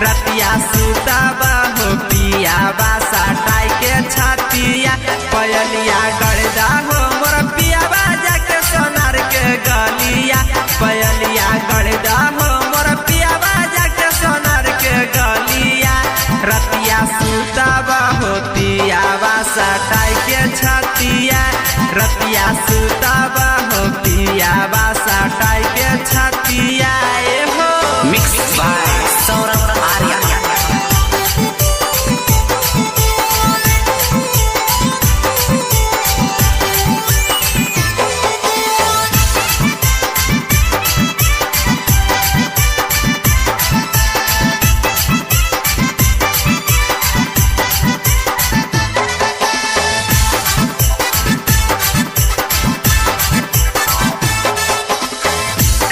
रतिया सुताबा हो पियाबा सटाई के छतिया। पयलिया गड़दा हो मोर पियाबा जाके सोनार के गलिया। पयलिया गड़दा हो मोर पियाबा जाके सोनार के गलिया। रतिया सुताबा हो पियाबा सटाई के छतिया। रतिया सुताबा हो पियाबा सटाई के छतिया। ए हो Mix by Saurabh Arya.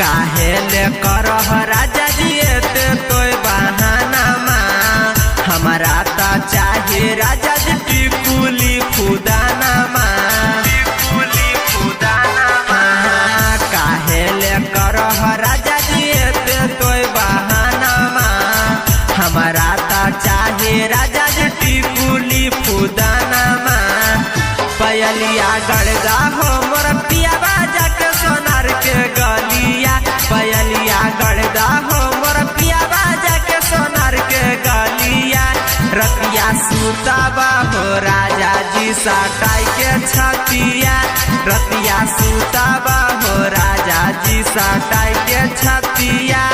काहे ले करह राजा जी एते तोय बहाना मा। हमारा ता चाहे राजा जी टिकुली फुदाना मा। टिकुली फुदाना मा। काहे ले करह राजा जी एते तोय बहाना मा। हमारा ता चाहे राजा जी टिकुली फुदाना मा। पयलिया गड़दा हो मोर पियाबा जाके सोनार के गलिया। पयलिया गड़दा हो मोर पियाबा जाके सोनार के गलिया। रतिया सुताबा हो राजा जी सटाई के छतिया। रतिया सुताबा हो राजा जी सटाई के छतिया।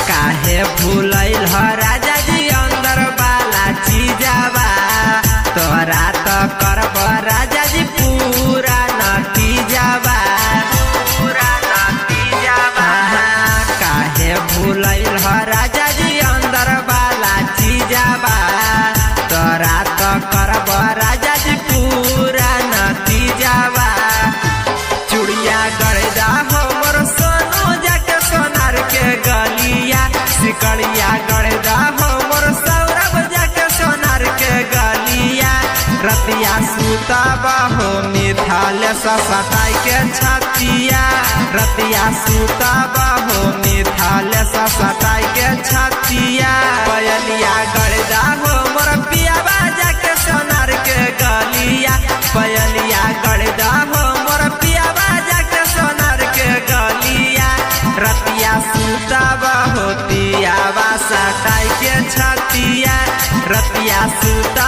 काहे भूलैल ह राजा जी अंदर वाला चीजाबा। तोरा तो करब राजा जी पूरा नतीजाबा। पूरा नतीजाबा। काहे भूलैल ह राजा जी अंदर वाला चीजाबा। तोरा तो करब राजा जी पूरा नतीजाबा। चुड़िया गड़दा हो मोर सोनू जाके सोनार के गलिया। सिकड़िया गड़दा हो मोर सौरभ जाके सोनार के गलिया। रतिया सुताबा हो मिथाल सटाई के छतिया। रतिया सुताबा हो मिथाल सटाई के छतिया। पयलिया गड़दा हो मोर पियाबा जाके सोनार के गलिया। पयलिया गड़दा हो मोर पियाबा जाके सोनार के गलिया। रतिया सुताबा हो पियाबा सटाई के छतिया। रतिया सुताबा